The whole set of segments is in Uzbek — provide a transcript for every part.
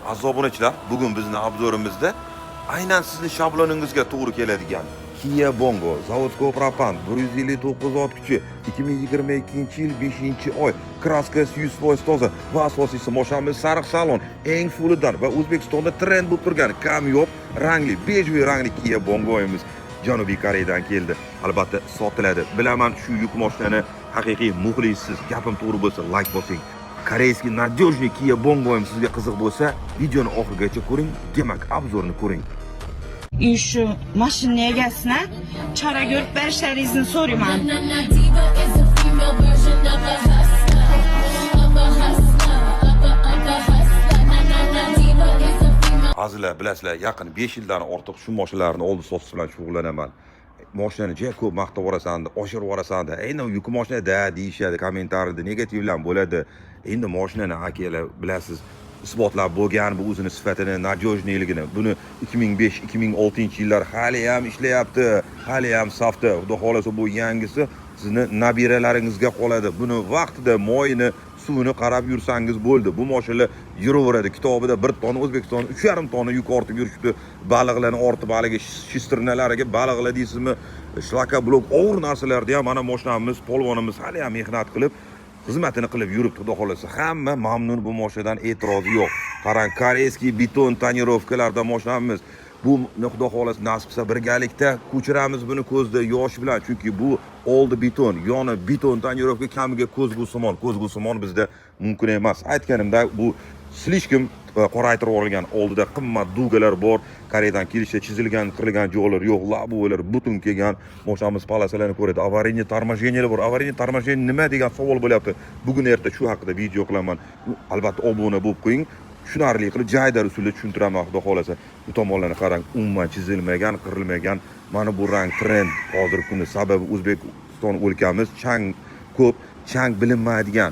Aziz obunachilar, bugun bizni обзор imizda aynan sizni shabloningizga to'g'ri keladigan Kia Bongo, заводской propan, 159 ot kuchi, 2022-yil 5-oy, краска si 100% toza va asosiysi, moshinamiz sariq salon, eng fulidan va O'zbekistonda trend bo'lib turgan kamyob rangli, бежевый rangli Kia Bongo'miz Janubiy Koreyadan keldi. Albatta sotiladi. Bilaman, shu yuk mashinani haqiqiy muxlissiz. Gapim to'g'ri bo'lsa, like bosing. Корейский надежный Kia Bongo ham sizga qiziq bo'lsa, videoni oxirigacha ko'ring, demak, обзор ni ko'ring. И shu mashina egasine chora ko'rib berishlaringizni so'rayman. Na na diva is a female version of a hustler, of a hustler, of a hustler. Na na na diva is a female. Azizlar, bilasizlar, yaqin 5 yildan ortiq shu mashinalarni oldi sotish bilan shug'ullanaman. Mashinani juda ko'p maqtab yuborasan, oshirib yuborasan, endi yuk mashinada deyishadi, kommentariyada negativlar bo'ladi. Endi mashinani, akalar, bilasiz, isbotlab bo'lgan bu o'zini sifatini, надежный ligini. Buni 2005-2006 yillar hali ham ishlayapti, hali ham safda. Xudo xohlasa, bu yangisi sizni nabiralaringizga qoladi. Buni vaqtida moyini, suvini qarab yursangiz bo'ldi. Bu mashinalar yuraveradi. Kitobida 1 tonna, O'zbekiston 3,5 tonna yuk ortib yurishibdi. Baliqlarni ortib, haligi sisternalariga baliqlar deysizmi, шлакоблок, og'ir narsalarni ham mana mashinamiz, polvonimiz hali ham mehnat qilib, xizmatini qilib yuribdi. Xudo xohlasa, hamma mamnun, bu mashinadan e'tirozi yo'q. Qarang, корейский beton тонировка larda mashinamiz. Bu, xudo xohlasa, nasib qilsa, birgalikda ko'chiramiz buni ko'zda yosh bilan, chunki bu oldi beton, yoni beton тонировка, kamiga ko'zgusimon. Ko'zgusimon bizda mumkin emas. Aytganimda, bu слишком qoraytirib yuborilgan, oldida qimmat дуга lar bor. Koreyadan kelishda chizilgan, qirilgan joylar yo'q, лобовой lar butun kelgan. Mashinamiz полоса larni ko'radi, аварийный торможение lar bor. Аварийный торможение nima degan savol bo'lyapti. Bugun erta shu haqida video qilaman, albatta obuna bo'lib qo'ying. Tushunarli qilib, jaydar usulda tushuntiraman, xudo xohlasa. Bu tomonlarni qarang, umuman chizilmagan, qirilmagan. Mana bu rang trend hozirgi kunda, sababi O'zbekiston o'lkamiz chang ko'p, chang bilinmaydigan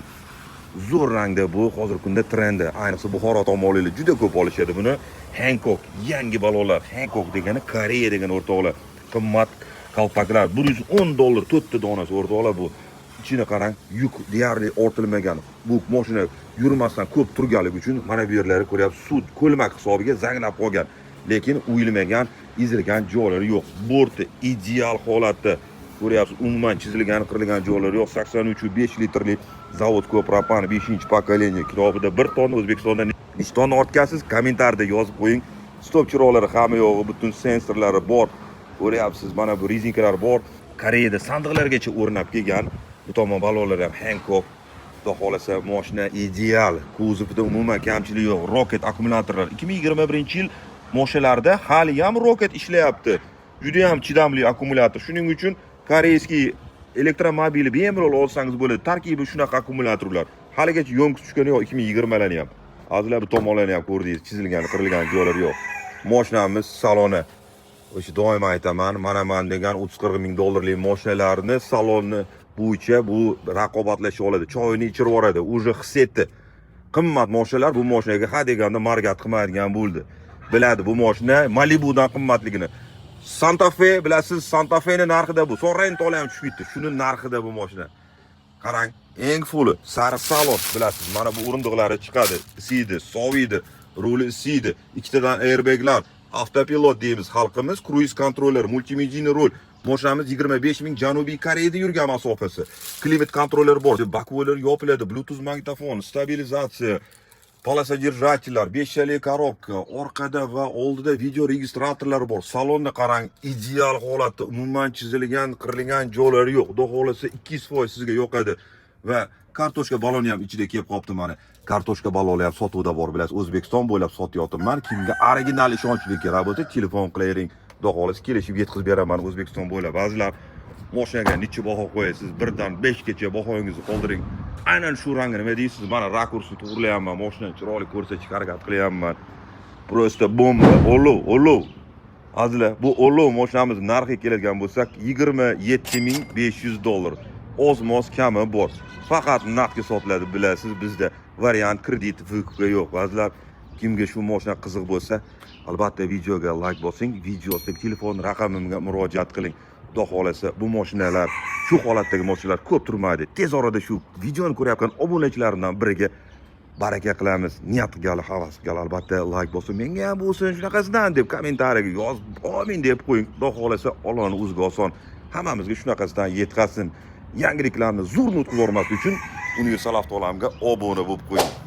zo'r rangda. Bu hozirgi kunda trendi, ayniqsa Buxoro tomonliklar juda ko'p olishadi buni. Hankook yangi balonlar. Hankook degani Koreya degan, o'rtoqlar. Qimmat qalpaklar, 110 dollar to'rtta donasi, o'rtoqlar. Bu ichini qarang, yuk deyarli ortilmagan. Bu mashina yurmasdan ko'p turganligi uchun mana bu yerlari, ko'ryapsiz, suv ko'lmak hisobiga zanglab qolgan, lekin uyilmagan, ezilgan joylari yo'q. Borti ideal holatda, ko'ryapsiz, umuman chizilgan, qirilgan joylari yo'q. 83,5 litrli заводской propan, beshinchi поколение. Kitobida 1 tonna, O'zbekistonda necha tonna ortgansiz, kommentariyada yozib qo'ying. Stop chiroqlari, hamma yog'i, butun sensorlari bor, ko'ryapsiz. Mana bu rezinkalar bor, Koreyada sandiqlargacha o'rnab kelgan. Bu tomon balonlar ham Hankook. Xudo xohlasa, moshina ideal, kuzovida umuman kamchilik yo'q. Rocket akkumulyatorlar, 2021 yil moshinalarda hali ham Rocket ishlayapti, judayam chidamli akkumulyator. Shuning uchun корейский elektromobili bemalol olsangiz bo'ladi. Tarkibi shunaqa akkumulyatorlar, haligacha ёмкость tushgani yo'q, 2020larni ham. Azizlar, bu tomonlarni ham ko'rdingiz, chizilgan, qirilgan joylari yo'q. Moshinamiz saloni, o'sha doim aytaman, mana man degan 30-40 ming dollarlik moshinalarni saloni bo'yicha bu raqobatlasha oladi, choyini ichirib yuboradi. Уже his etdi, qimmat moshinalar bu moshinaga ha deganda моргать qilmaydigan bo'ldi. Biladi bu moshina Malibudan qimmatligini. Santa Fe, bilasiz, Santa Feni narxida bu, Sorrento ham tushib ketdi, shuni narxida bu moshina. Qarang, eng fuli sariq salon. Bilasiz, mana bu o'rindiqlari chiqadi, isiydi, soviydi, ruli isiydi, ikkitadan airbaglar, avtopilot deymiz xalqimiz, круиз контроллер, мультимедийный rul. Moshinamiz 25 ming Janubiy Koreyada yurgan masofasi. Климат контроллер bor, боковой lar yopiladi, Bluetooth magnitofon, stabilizatsiya, полосодержатель lar, beshtalik коробка, orqada va oldida video registratorlar bor. Salonni qarang, ideal holatda, umuman chizilgan, qirilgan joylari yo'q. Xudo xohlasa, 200% sizga yoqadi. Va kartoshka baloni ham ichida kelib qolibdi mana. Kartoshka baloni ham sotuvda bor, bilasiz, O'zbekiston bo'ylab sotyapman. Kimga original, ishonchli kerak bo'lsa, telefon qilavering. Xudo xohlasa, kelishib yetkazib beraman O'zbekiston bo'ylab. Ba'zilar moshinaga necha baho qo'yasiz, 1 dan 5 gacha bahoyingizni qoldiring. Aynan shu rangni nima deysiz? Mana rakursni to'g'rilayapman, moshinani chiroyli ko'rsatishga harakat qilyapman. Просто bomba, olov, olov. Azizlar, bu olov moshinamiz narxiga keladigan bo'lsak, 27 500 dollar. Oz-moz kami bor. Faqat naqdga sotiladi, bilasiz, bizda variant kredit, выкуп ga yo'q. Azizlar, kimga shu moshina qiziq bo'lsa, albatta videoga like bosing, video ostidagi telefon raqamimga murojaat qiling. Xudo xohlasa, bu moshinalar, shu holatdagi moshinalar ko'p turmaydi. Tez orada shu videoni ko'rayotgan obunachilarimdan biriga Baraka qilamiz. Niyat qilgali, havas qilgali, albatta layk bosib, menga ham bo'lsin shunaqasidan deb kommentariyaga yozib, omin deb qo'ying. Xudo xohlasa, Allohning o'ziga oson. Hammamizga shunaqasidan yetkazsin. Yangiliklarni zo'rni o'tkazib yubormaslik uchun Universal Avto olamga obuna bo'lib qo'ying.